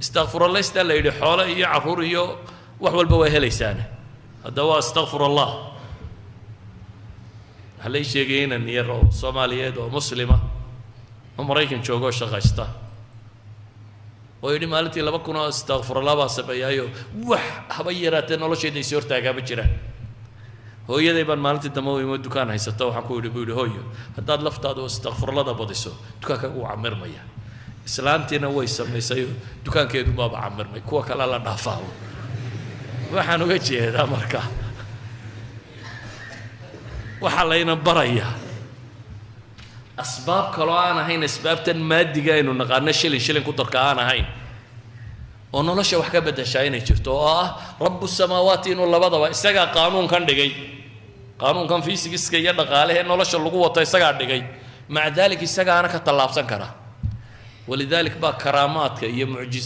Istakfurallaysta la yidhi, xoole iyo carruur iyo wax walba waa helaysaane. Haddaba waa astakfir Allah. Waxaa lay sheegay inan yar oo Soomaaliyeed oo Muslima oo Maraykan jooga oo shaqaysta oo yidhi, maalintii 2000 oo istakfurallah baa sameeyaayo, wax haba yaraatee noloshayda isi hortaagaa ma jiraan. Hooyaday baan maalintii dambe u imo, dukaan haysata. Waxaan ku yidhi, buu yidhi, hooyo, haddaad laftaadu istakfurlada badiso, dukaankaaga wuu camirmaya. Islaantiina way samaysay, dukaankeedu baaba camirmay, kuwa kale la dhaafaa. Waxaan uga jeedaa marka, waxaa layna barayaa asbaab kaloo aan ahayn asbaabtan maadiga aynu naqaano, shilin shilin ku darka aan ahayn, oo nolosha wax ka beddeshaa inay jirto, oo ah rabu samaawaati inuu labadaba isagaa qaanuunkan dhigay. Qaanuunkan fiisigiska iyo dhaqaalehee nolosha lagu wato isagaa dhigay. Maca dalik isagaana ka tallaabsan kara. Walidalik baa karaamaadka iyo mucjiza